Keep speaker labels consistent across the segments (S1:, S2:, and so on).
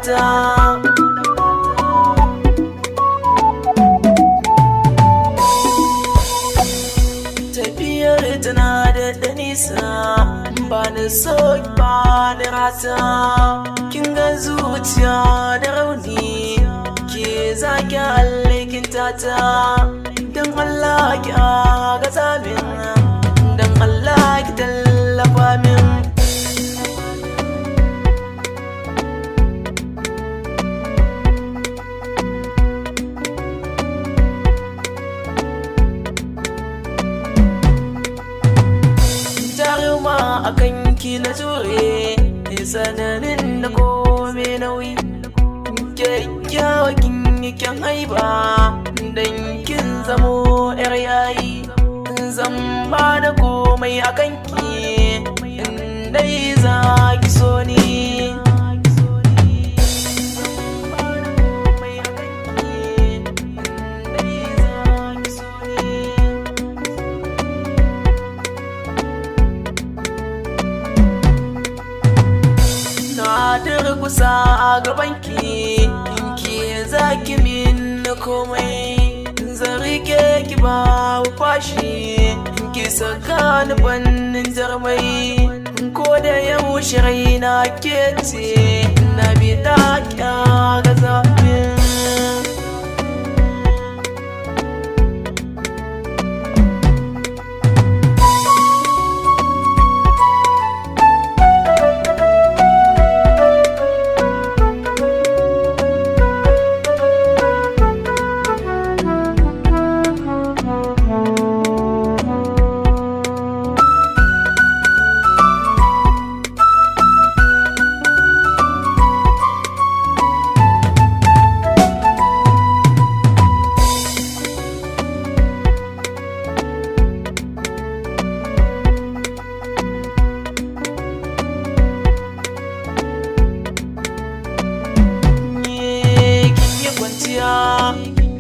S1: mata. Tafiyar tana da nisa, ba ni so ba ni rata. Kin ga zuciya da rauni, ke zaki hallikin tata. Don Allah ki agaza min, don Allah ki tallafa min. Jaruma akan ki na jure, sananin da kome nauyi. Kyakkyawa kin yi kyan haiba, dan kin zamo yar yayi. Zan ba da komai akan ki, in dai za ki so ni. Na durkusa a gabanki, in ke zaki min komai. Zan rike ki ba fashi, in ki saka ni fannin jarmai. Ko da yaushe raina ke ce, na bi ta gaza min.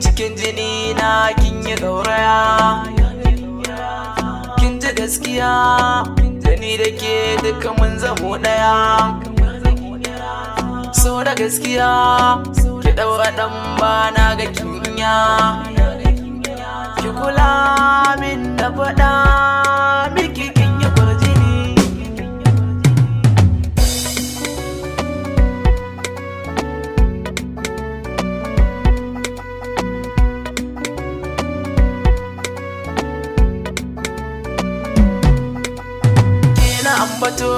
S1: Cikin jini na kin yi gauraya, kin ji gaskiya da ni da ke duka mun zamo ɗaya. So da gaskiya ki ɗaura ɗan bana ga kinya, ki kula min da faɗa miki kin yi kwarjini. Ambato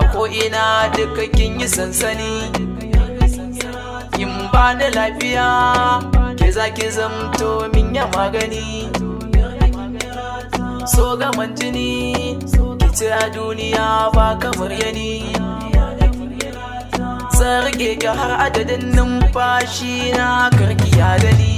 S1: a ko'ina duka kin yi sansani, kin ba ni lafiya ke zaki zamto min ya magani. So gaman jini ki ce a duniya ba kamar yani. Zan rike ki har adadin numfashi na karki ya dani.